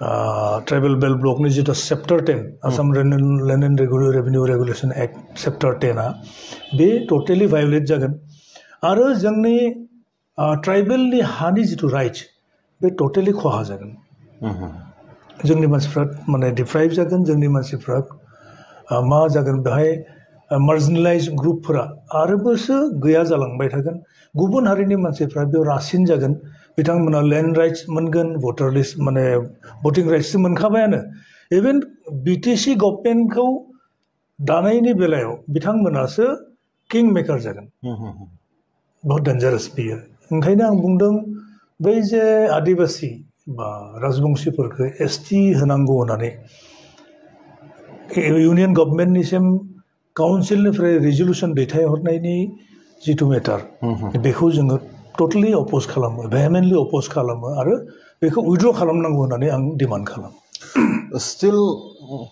tribal belt ब्लकनि जितु chapter 10 Assam land and revenue regulation act chapter 10 आ बे टोटली वायलेट जागोन आरो जोंनि ट्राइबेलनि हानि जितु राइट्स बे टोटली खहा जागोन जोंनि मानसिफ्रा माने डिप्राइभ जागोन जोंनि मानसिफ्रा मा जागोन बेहाय मार्जिनेलाइज ग्रुपफोरा आरोबावसो गैया जालांबाय थागोन गुबुन हारिनि मानसिफ्रा बेयाव रासिन जागोन बिथांमोना लैंड राइट्स मोनगोन भोटार लिस्ट माने भोटिं राइट्स मोनखाबायानो इभेन बीटीसी गभर्नमेन्टखौ दानायनि बेलायाव बिथांमोनासो किं मेकार जागोन बहुत डेन्जारास बेयो ओंखायनो आं बुंदों बै जे आदिबासी बा राजबंशीफोरखौ एसटी होनांगौ होननानै यूनियन गभर्नमेन्टनिसिम काउन्सिलनिफ्राय रिजल्यूशन दैथायहरनायनि जितु मेटार बेखौ जोङो टोटली अपोज खालामो भेहेमेन्टलि अपोज खालामो आरो बेखौ उइथड्र खालामनांगौ होननानै आं डिमान्ड खालामो स्टिल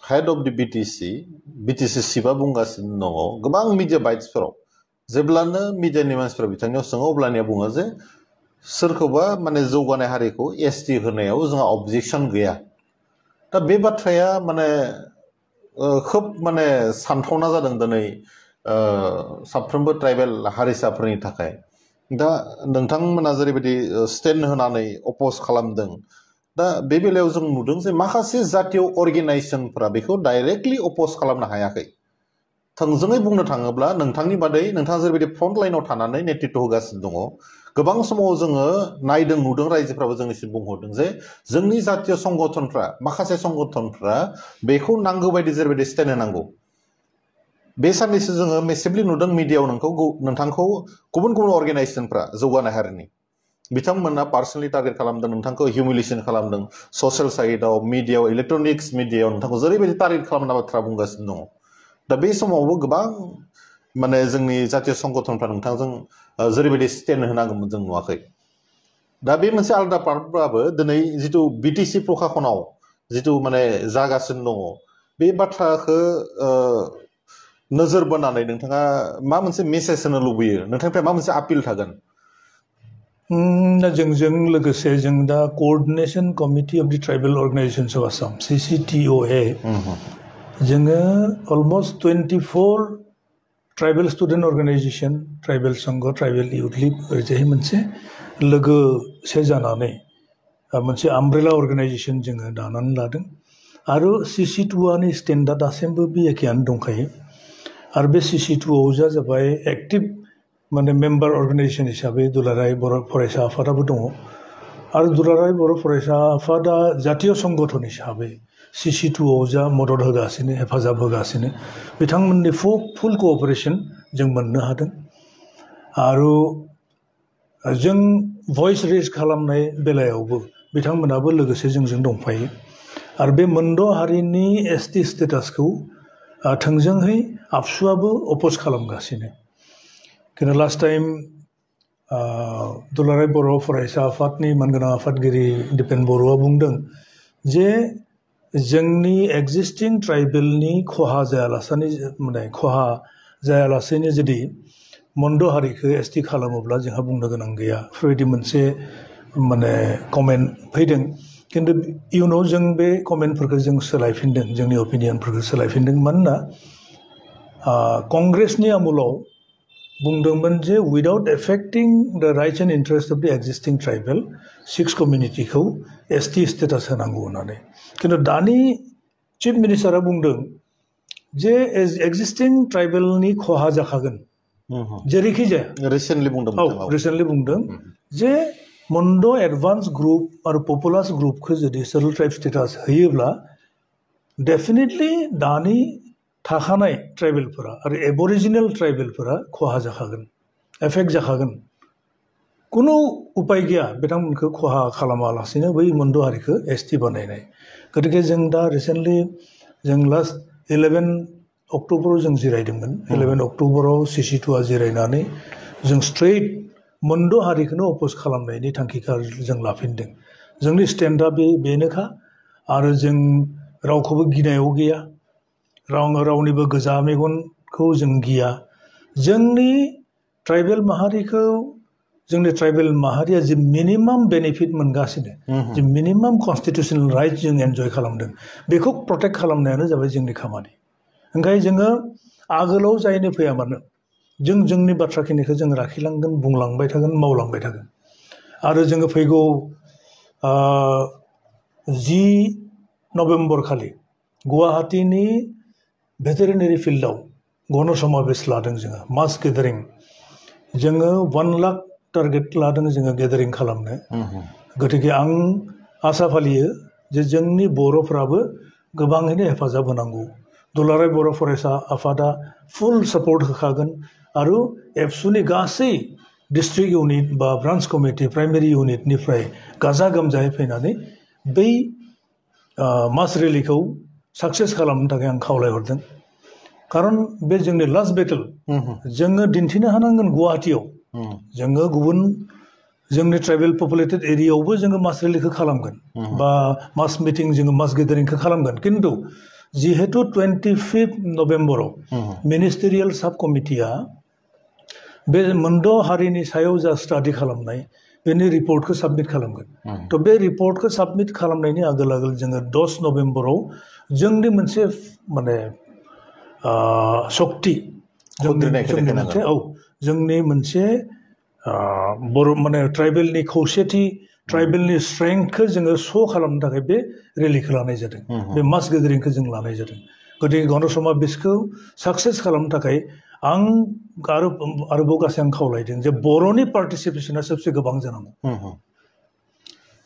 हेड अफ द बीटीसी सिबा बुंगासिनो दङ गोबां मिडिया बाइट्सफोराव जेब्लानो मिडियानि मानसिफोरा बिथांनियाव सोङो अब्लानिया बुङो जे सोरखौबा माने जौगानाय हारिखौ एसटी होनायाव जोंहा अबजेक्शन गैया दा बे बाथ्राया माने खोब माने सानथावना जादों दिनै साफ्रोमबो ट्राइबेल हारिसाफोरनि थाखाय दा नोंथांमोना जेरैबायदि स्टेन्ड होनानै अपोज खालामदों दा बे बेलायाव जों नुदों जे माखासे जातीय अर्गेनाइजेशनफोरा बेखौ डाइरेक्टलि अपोज खालामनो हायाखै थोंजोङै बुंनो थाङोब्ला नोंथांनि बादै नोंथाङा जेरैबायदि फ्रन्ट लाइनाव थानानै नेतृत्व होगासिनो दङ गोबां समाव जोङो नायदों नुदों रायजोफ्राबो जोंनिसिम बुंहरदों जे जोंनि जातीय संगठनफ्रा माखासे संगठनफ्रा बेखौ नांगौ बायदि जेरैबायदि स्टेन्ड होनांगौ बे साननैसो जोङो मेसिभलि नुदों मिडियायाव नोंथांखौ गुबुन गुबुन अर्गेनाइजेशनफ्रा जौगानाय हारिनि बिथांमोना पार्सनेलि टार्गेट खालामदों नोंथांखौ हिउमिलिएसन खालामदों ससियेल साइडआव मिडियायाव इलेक्ट्रनिक्स मिडियायाव नोंथांखौ जेरैबायदि टार्गेट खालामना बाथ्रा बुंगासिनो दङ दा बे समावबो गोबां माने जोंनि जातीय संगठनफ्रा नोंथांजों जेरैबायदि स्टेन्ड होनांगौमोन जों नुवाखै दा बे मोनसे आलादा पार्टब्लाबो दिनै जितु बीटीसी प्रखाखनाव जितु माने जागासिनो दङ बे बाथ्राखौ नोजोर बोनानै नोंथाङा मा मोनसे मेसेज होनो लुबैयो नोंथांनिफ्राय मा मोनसे आपिल थागोन जोंजों लोगोसे जों दा कोअर्डिनेशन कमिटि अफ द ट्राइबेल अर्गेनाइजेशन्स अफ आसाम CCTOA जोङो almost 24 tribal student organisation tribal संघ ट्राइबेल यूथ लीग ओरैजाय मोनसे लोगोसे जानानै मोनसे आमब्रेला अर्गेनाइजेशन जोङो दानानै लादों आरो CC2A स्टेन्डआ दासिमबो बे एखेयानो दंखायो आरो बे CC2A जाबाय एक्टिभ माने मेम्बार अर्गेनाइजेशन हिसाबै दुलाराय बर' फरायसा आफादाबो दङ आरो दुलाराय बर' फरायसा आफादा जातीय संगठन हिसाबै CC2A मदद होगासिनो हेफाजाब होगासिनो बिथांमोननि फुल कोअपारेशन जों मोननो हादों आरो जों भइस रेज खालामनाय बेलायावबो बिथांमोनाबो लोगोसे जोंजों दंफायो आरो बे मोनद' हारिनि ST स्टेटासखौ थोंजोङै आबसुआबो अपोज खालामगासिनो किन्तु लास्ट टाइम दुलाराय बर' फरायसा आफादनि मानगोनां आफादगिरि दिपेन बर'आ बुंदों जे जोंनि एक्जिस्टिं ट्राइबेलनि खहा जायालासेनो जुदि मोनद' हारिखौ ST खालामोब्ला जोंहा बुंनो गोनां गैया बेफोरबायदि मोनसे माने कमेन्ट फैदों किन्तु इयुनाव जों बे कमेन्टफोरखौ जों सोलायफिनदों जोंनि अपिनियनफोरखौ सोलायफिनदों मानोना कंग्रेसनि आमोलाव बुंदोंमोन जे उइदाउट एफेक्टिं द राइट्स एंड इंटरेस्ट अफ द एक्जिस्टिं ट्राइबेल 6 कमिउनिटिखौ ST स्टेटास होनांगौ होननानै किन्तु दानि चिफ मिनिस्टारा बुंदों जे एक्जिस्टिं ट्राइबेलनि खहा जाखागोन जेरैखि जाया रिसेन्टलि बुंदों जे मोनद' एडभान्स ग्रुप आरो पपुलास ग्रुपखौ जुदि सेडुल ट्राइब स्टेटास होयोब्ला डेफिनेटलि दानि थाखानाय ट्राइबेलफोरा आरो एबरिजिनेल ट्राइबेलफोरा खहा जाखागोन एफेक्ट जाखागोन कुनु उपाय गैया बिथांमोनखौ खहा खालामालासेनो बै मोनद' हारिखौ ST बानायनाय गतिके जों दा रिसेन्टलि जों लास्ट 11 अक्ट'बराव जों जिरायदोंमोन 11 अक्ट'बराव CC2A जिरायनानै जों स्ट्रेट मोनद' हारिखौनो अपोज खालामनायनि थांखिखौ जों लाफिनदों जोंनि स्टेन्डआ बेनोखा आरो जों रावखौबो गिनायाव गैया रावनिबो गोजा मेगनखौ जों गिया जोंनि ट्राइबेल माहारिखौ जोंनि ट्राइबेल माहारिया जि मिनिमाम बेनिफिट मोनगासिनो जि मिनिमाम कन्स्टिटिउसनेल राइट जों एन्जय खालामदों बेखौ प्रटेक्ट खालामनायानो जाबाय जोंनि खामानि ओंखाय जोङो आगोलाव जायनो फैया मानो जों जोंनि बाथ्राखिनिखौ जों लाखिलांगोन बुंलांबाय थागोन मावलांबाय थागोन आरो जोङो फैगौ 10 नभेम्बर खालि गुवाहाटीनि भेटेरिनारि फिल्डआव गणसमाबेश लादों जोङो मास गेदारिं जोङो 1 लाख टार्गेट लादों जोङो गेदारिं खालामनो गतिके आं आसा फालियो जे जोंनि बर'फ्राबो गोबाङैनो हेफाजाब होनांगौ दुलाराय बर' फरायसा आफादा फुल सापर्ट होखागोन आरो एबसुनि गासै डिस्ट्रिक्ट इउनिट बा ब्रान्च कमिटि प्राइमारि इउनिटनिफ्राय गाजा गोमजायै फैनानै बै मास रेलिखौ साक्सेस खालामनो थाखाय आं खावलायहरदों खारन बे जोंनि लास्ट बेटल जोङो दिन्थिनो हानांगोन गुवाहाटीयाव जोङो गुबुन जोंनि ट्राइबेल पपुलेटेड एरियायावबो जोङो मास रेलिखौ खालामगोन बा मास मिटिं जोङो मास गेदारिंखौ खालामगोन खिन्थु जिहेतु 25 नभेम्बराव मिनिस्टेरियेल साब कमिटिया बे मोनद' हारिनि सायाव जा स्टाडि खालामनाय बेनि रिपर्टखौ साबमिट खालामगोन तो बे रिपर्टखौ साबमिट खालामनायनि आगोल आगोल जोङो 10 नभेम्बराव जोंनि मोनसे माने शक्ति जोंनि मोनसे बर' माने ट्राइबेलनि खौसेथि ट्राइबेलनि स्ट्रेंथखौ जोङो श' खालामनो थाखाय बे रेलिखौ लानाय जादों बे मास गेदारिंखौ जों लानाय जादों गतिके गणसमाबेशखौ साक्सेस खालामनो थाखाय आं आरोबाव गासै आं खावलायदों जे बर'नि पार्टिसिपेशना सबसे गोबां जानांगौ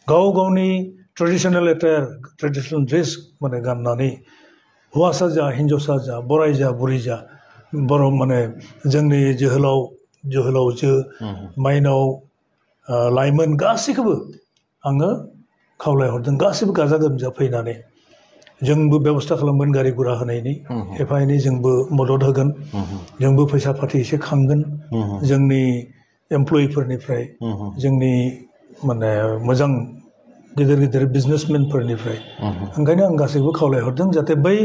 गाव गावनि ट्रेडिशनेल एटायार ट्रेडिशनेल ड्रेस माने गाननानै हौवासा जा हिन्जावसा जा बोराय जा बुरै जा बर' माने जोंनि जोहोलावजो माइनाव लाइमोन गासैखौबो आङो खावलायहरदों गासैबो गाजा गोमजा फैनानै जोंबो बेबस्था खालामगोन गारि गुरा होनायनि एफा एनै जोंबो मदद होगोन जोंबो फैसा फाथि एसे खांगोन जोंनि एमप्लयिफोरनिफ्राय जोंनि माने मोजां गिदिर गिदिर बिजनेसमेनफोरनिफ्राय ओंखायनो आं गासैबो खावलायहरदों जाहाथे बै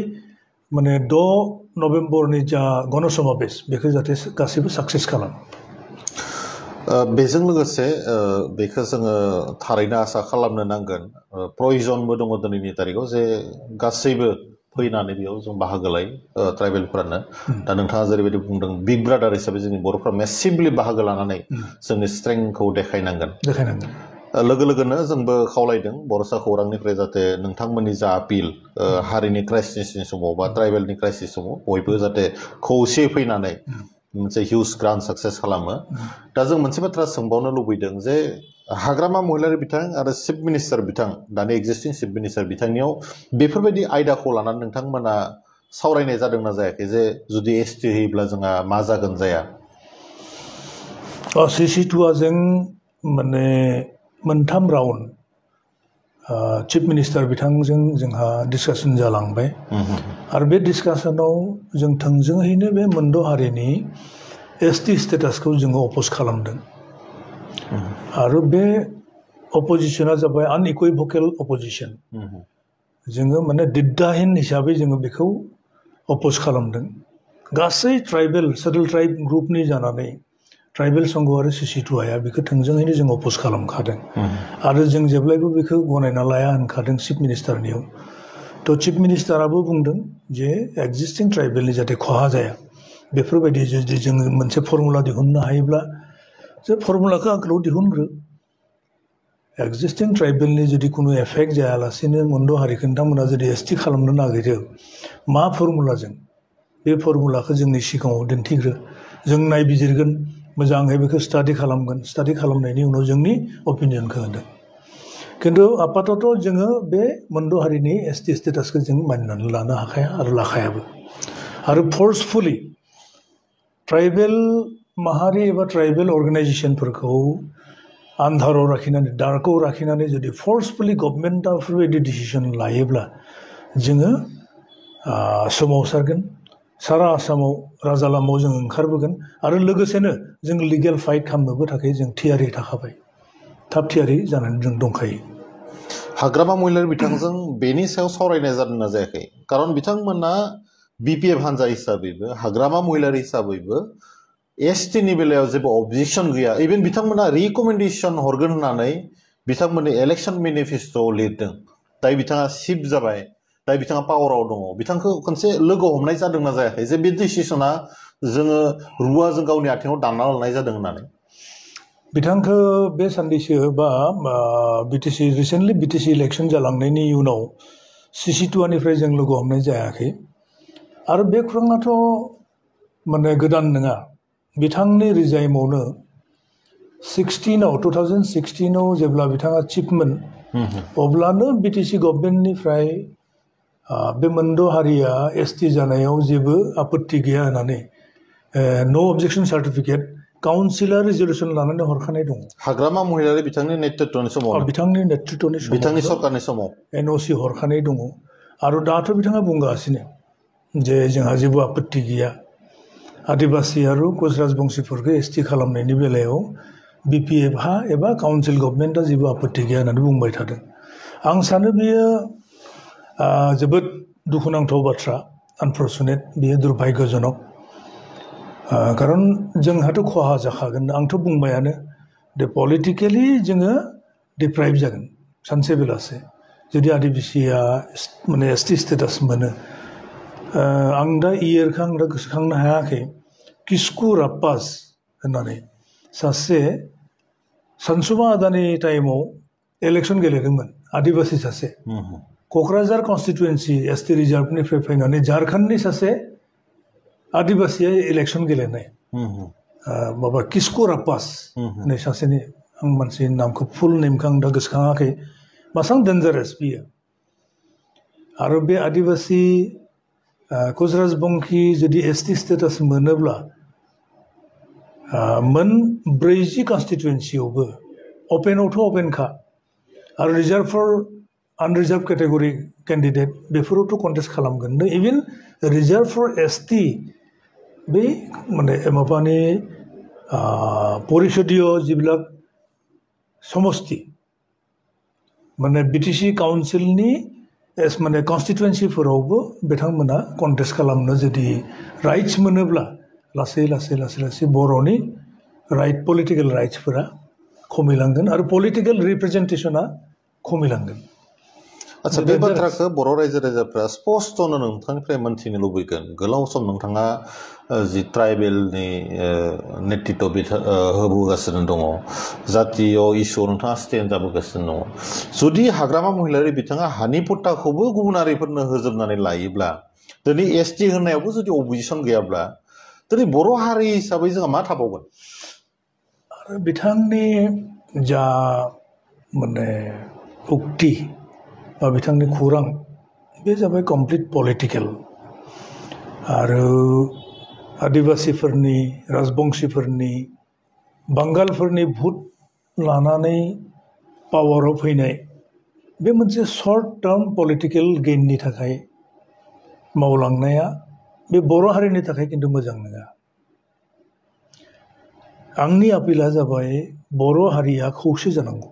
माने 6 नभेम्बरनि जा गणसमाबेश बेखौ जाहाथे गासैबो साक्सेस खालामो बेजों लोगोसे बेखौ जोङो थारैनो आसा खालामनो नांगोन प्रयजनबो दङ दिनैनि तारिखआव जे गासैबो फैनानै बेयाव जों बाहागो लायो ट्राइबेलफोरानो दा नोंथाङा जेरैबायदि बुंदों बिग ब्रादार हिसाबै जोंनि बर'फ्रा मेसिभलि बाहागो लानानै जोंनि स्ट्रेंथखौ देखायनांगोन लोगो लोगोनो जोंबो खावलायदों बर'सा खौरांनिफ्राय जाहाथे नोंथांमोननि जा आपिल हारिनि क्राइसिसनि समाव बा ट्राइबेलनि क्राइसिस समाव बयबो जाहाथे खौसे फैनानै मोनसे हिउज ग्रान्ड साक्सेस खालामो दा जों मोनसे बाथ्रा सोंबावनो लुबैदों जे हाग्रामा महिलारि बिथां आरो चिफ मिनिस्टार बिथां दानि एक्जिस्टिं चिफ मिनिस्टार बिथांनियाव बेफोरबायदि आयदाखौ लानानै नोंथांमोना सावरायनाय जादोंना जायाखै जे जुदि एसटि होयोब्ला जोंहा मा जागोन जाया CC2आ जों माने मोनथाम राउन्ड चिफ मिनिस्टार बिथांजों जोंहा डिसकासन जालांबाय आरो बे डिसकासनाव जों थोंजोङैनो बे मोनद' हारिनि एसटि स्टेटासखौ जोङो अपोज खालामदों आरो बे अपोजिशना जाबाय आनइकुइभकेल अपोजिशन जोङो माने दिद्दाहीन हिसाबै जोङो बेखौ अपोज खालामदों गासै ट्राइबेल सेटेल ट्राइब ग्रुपनि जानानै ट्राइबेल संघ आरो CC2आया बेखौ थोंजोङैनो जों अपोज खालामखादों आरो जों जेब्लायबो बेखौ गनायना लाया होनखादों चिफ मिनिस्टारनियाव तो चिफ मिनिस्टाराबो बुंदों जे एक्जिस्टिं ट्राइबेलनि जाहाथे खहा जाया बेफोरबायदि जुदि जों मोनसे फर्मुला दिहुननो हायोब्ला जे फर्मुलाखौ आगोलाव दिहुनग्रो एक्जिस्टिं ट्राइबेलनि जुदि खुनु एफेक्ट जायालासेनो मोनद' हारिखौ नोंथांमोना जुदि एसटि खालामनो नागिरो मा फर्मुलाजों बे फर्मुलाखौ जोंनि सिगाङाव दिन्थिग्रो जों नायबिजिरगोन मोजाङै बेखौ स्टाडि खालामगोन स्टाडि खालामनायनि उनाव जोंनि अपिनियनखौ होदों खिन्थु आपातत जोङो बे मोनद' हारिनि एसटि स्टेटासखौ जों मानिनानै लानो हाखाया आरो लाखायाबो आरो फर्सफुलि ट्राइबेल माहारि एबा ट्राइबेल अर्गेनाइजेसनफोरखौ आन्धाराव लाखिनानै डार्कआव लाखिनानै जुदि फर्सफुलि गभर्नमेन्टआ बेफोरबायदि डिसिसन लायोब्ला जोङो सोमावसारगोन सारा आसामाव राजा लामायाव जों ओंखारबोगोन आरो लोगोसेनो जों लिगेल फाइट खालामनोबो थाखाय जों थियारि थाखाबाय थाब थियारि जानानै जों दंखायो हाग्रामा महिलारि बिथांजों बेनि सायाव सावरायनाय जादोंना जायाखै खारन बिथांमोना BPF हान्जा हिसाबैबो हाग्रामा महिलारि हिसाबैबो एसटि नि बेलायाव जेबो अबजेक्शन गैया इभेन बिथांमोना रिकमेन्डेशन हरगोन होननानै बिथांमोननि इलेक्शन मेनिफेस्ट'आव लिरदों दायो बिथाङा चिफ जाबाय दायो बिथाङा पावाराव दङ बिथांखौ खनसे लोगो हमनाय जादोंना जायाखै जे बे डिसिसना जोङो रुवाजों गावनि आथिङाव दानना लानाय जादों होननानै बिथांखौ बे सानदैसो बा बिटिसि रिसेन्टलि बिटिसि इलेक्शन जालांनायनि उनाव CC2निफ्राय जों लोगो हमनाय जायाखै आरो बे खौराङाथ' माने गोदान नङा बिथांनि रिजाइमावनो 2016आव जेब्ला बिथाङा चिफमोन अब्लानो बिटिसि गभर्नमेन्टनिफ्राय बे मोनद' हारिया एसटि जानायाव जेबो आपत्ति गैया होननानै नो अबजेक्शन सार्टिफिकेट काउन्सिला रिजल्युसन लानानै हरखानाय दङ हाग्रामा महिलारि बिथांनि नेतृत्वनि समाव बिथांनि नेतृत्वनि समाव बिथांनि सरकारनि समाव NOC हरखानाय दङ आरो दाथ' बिथाङा बुंगासिनो जे जोंहा जेबो आपत्ति गैया आदिबासि आरो कच राजबंसिफोरखौ एसटि खालामनायनि बेलायाव BPF हा एबा काउन्सिल गभर्नमेन्टआ जेबो आपत्ति गैया होननानै बुंबाय थादों आं सानो बेयो जोबोद दुखुनांथाव बाथ्रा आनफर्चुनेट बेयो दुर्भाग्यजनक खारन जोंहाथ' खहा जाखागोन आंथ' बुंबायानो दे पलिटिकेलि जोङो डिप्राइभ जागोन सानसे बेलासे जुदि आदिबासिया माने एसटि स्टेटास मोनो आं दा इयरखौ आं दा गोसोखांनो हायाखै किस्कु राप्पास होननानै सासे सानसुमा आदानि टाइमाव इलेक्शन गेलेदोंमोन आदिबासि सासे क'क्राझार कन्स्टिटुवेन्सि एसटि रिजार्भनिफ्राय फैनानै झारखन्डनि सासे आदिबासिया इलेक्शन गेलेनाय माबा किस्कु राप्पास होननाय सासेनि आं मानसिनि नामखौ फुल नेमखौ आं दा गोसोखाङाखै मासां डेन्जारास बियो आरो बे आदिबासि कच राजबंसि जुदि एसटि स्टेटास मोनोब्ला मोन 40 कन्स्टिटुवेन्सियावबो अपेनावथ' अपेनखा आरो reserve for unreserved category candidate बेफोरावथ' कन्टेस्ट खालामगोन इभेन रिजार्भ फर एसटि बे माने माबानि परिषदीय जिबिलाक समष्टि माने बिटिसि काउन्सिलनि माने कन्स्टिटुवेन्सिफोरावबो बिथांमोना कन्टेस्ट खालामनो जुदि राइट्स मोनोब्ला लासै बर'नि राइट पलिटिकेल राइट्सफोरा खमिलांगोन आरो पलिटिकेल रिप्रेजेन्टेसना खमिलांगोन आच्छा बे बाथ्राखौ बर' रायजो राजाफ्रा स्पष्टनो नोंथांनिफ्राय मोनथिनो लुबैगोन गोलाव सम नोंथाङा जि ट्राइबेलनि नेतृत्व होबोगासिनो दङ जातीय इस्युआव नोंथाङा स्टेन्ड जाबोगासिनो दङ जुदि हाग्रामा महिलारि बिथाङा हानि पट्टाखौबो गुबुनारिफोरनो होजोबनानै लायोब्ला दिनै एसटि होननायावबो जुदि अबजेक्शन गैयाब्ला दिनै बर' हारि हिसाबै जोंहा मा थाबावगोन आरो बिथांनि जा माने उक्ति बा बिथांनि खौरां बे जाबाय कमप्लिट पलिटिकेल आरो आदिबासिफोरनि राजबंसिफोरनि बांगालफोरनि भुट लानानै पावाराव फैनाय बे मोनसे सर्ट टार्म पलिटिकेल गेइननि थाखाय मावलांनाया बे बर' हारिनि थाखाय खिन्थु मोजां नङा आंनि आपिला जाबाय बर' हारिया खौसे जानांगौ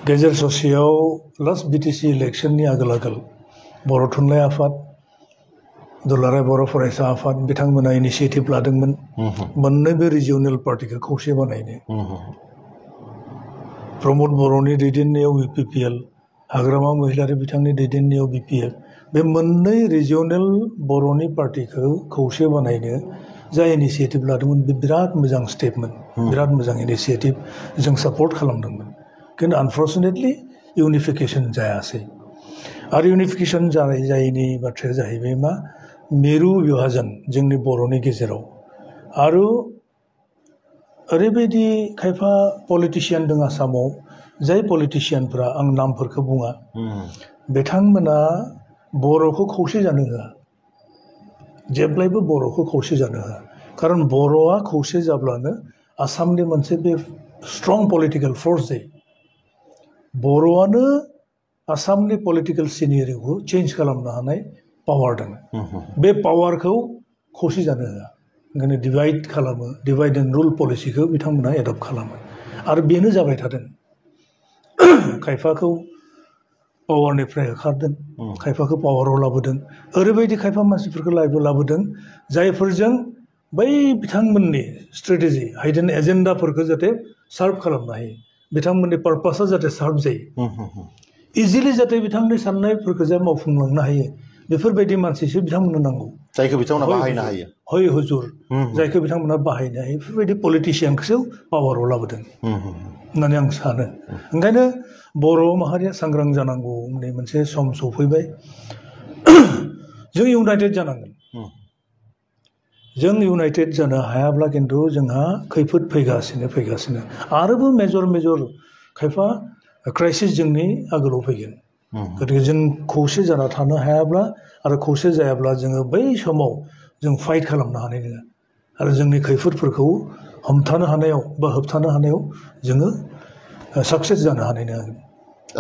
गेजेर ससेयाव लास्ट बिटिसि इलेक्शननि आगोल बर' थुनलाइ आफाद दुलाराय बर' फरायसा आफाद बिथांमोना इनिशिएटिभ लादोंमोन मोननैबो रिजियनेल पार्टिखौ खौसे बानायनो प्रमद बर'नि दैदेननायाव UPPL हाग्रामा महिलारि बिथांनि दैदेननायाव BPF बे मोननै रिजियनेल बर'नि पार्टिखौ खौसे बानायनो जाय इनिशिएटिभ लादोंमोन बे बिराद मोजां स्टेपमोन बिराद मोजां इनिशिएटिभ जों सापर्ट खालामदोंमोन किन्तु आनफर्चुनेटलि इउनिफिकेसन जायासै आरो इउनिफिकेसन जायैनि बाथ्राया जाहैबाय मा मिरु विभाजन जोंनि बर'नि गेजेराव आरो ओरैबायदि खायफा पलिटिशियान दं आसामाव जाय पलिटिशियानफोरा आं नामफोरखौ बुङा बिथांमोना बर'खौ खौसे जानो होआ जेब्लायबो बर'खौ खौसे जानो होआ खारन बर'आ खौसे जाब्लानो आसामनि मोनसे बे स्ट्रं पलिटिकेल फर्स जायो बर'आनो आसामनि पलिटिकेल सिनेरिय'खौ चेन्ज खालामनो हानाय पावार दङ बे पावारखौ खौसे जानो होआ ओंखायनो डिभाइड एन्ड रुल पलिसिखौ बिथांमोना एडप्ट खालामो आरो बेनो जाबाय थादों खायफाखौ पावारनिफ्राय होखारदों खायफाखौ पावाराव लाबोदों ओरैबायदि खायफा मानसिफोरखौ लाबोदों जायफोरजों बै बिथांमोननि स्ट्रेटेजि हाइडेन एजेन्डाफोरखौ जाहाथे सार्भ खालामनो हायो बिथांमोननि पारपासा जाहाथे सार्भ जायो इजिलि जाहाथे बिथांनि साननायफोरखौ जे मावफुंलांनो हायो बेफोरबायदि मानसिसो बिथांमोननो नांगौ जायखौ बिथांमोना बाहायनो हायो हय हुजुर जायखौ बिथांमोना बाहायनो हायो बेफोरबायदि पलिटिशियानखौसो पावाराव लाबोदों होननानै आं सानो ओंखायनो बर' माहारिया सांग्रां जानांगौ होननाय मोनसे सम सफैबाय जों इउनाइटेड जानांगोन जों इउनाइटेड जानो हायाब्ला खिन्थु जोंहा खैफोद फैगासिनो आरोबो मेजर खायफा क्राइसिस जोंनि आगोलाव फैगोन गतिके जों खौसे जाना थानो हायाब्ला आरो खौसे जायाब्ला जोङो बै समाव जों फाइट खालामनो हानाय नङा आरो जोंनि खैफोदफोरखौ हमथानो हानायाव बा होबथानो हानायाव जोङो साक्सेस जानो हानाय नङा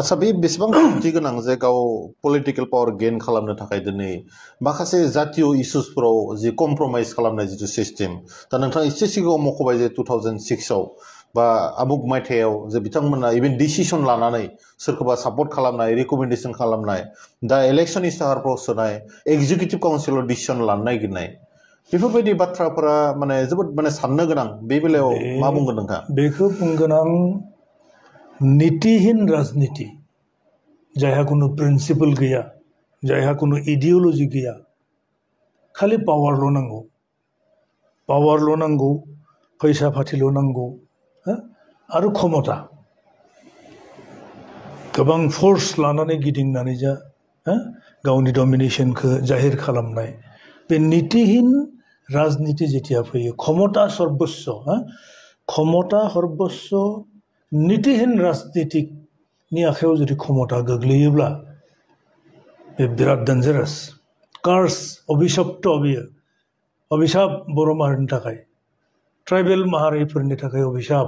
आच्छा बे बेसेबां गोनांथि गोनां जे गाव पलिटिकेल पावार गेइन खालामनो थाखाय दिनै माखासे जातीय इस्युसफोराव जि कमप्रमाइज खालामनाय जिथु सिस्टेम दा नोंथाङा एसे सिगाङाव मख'बाय जे 2006आव बा आमुक मायथाइयाव जे बिथांमोना इभेन डिसिसन लानानै सोरखौबा सापर्ट खालामनाय रिकमेन्डेसन खालामनाय दा इलेक्सन इस्ताहारफ्राव सोनाय एग्जिकिउटिभ काउन्सिलाव डिसिसन लानो नागिरनाय बेफोरबायदि बाथ्राफोरा माने जोबोद माने साननो गोनां बे बेलायाव मा बुंगोन नोंथाङा बेखौ बुंगोन आं नीतिहीन राजनीति जायहा कुनु प्रिन्सिपल गैया जायहा कुनु इडियोलॉजी गैया खालि पावारल' नांगौ फैसा फाथिल' नांगौ आरो क्षमता गोबां फोर्स लानानै गिदिंनानै जा गावनि डमिनेशनखौ जाहिर खालामनाय बे नीतिहीन राजनीति जेथिया फैयो क्षमता सर्वस्व नीतिहीन राजनीतिकनि आखायाव जुदि क्षमता गोग्लैयोब्ला बे बिराद डेन्जारास कार्स अभिशप्त बियो अभिशाप बर' माहारिनि थाखाय ट्राइबेल माहारिफोरनि थाखाय अभिशाप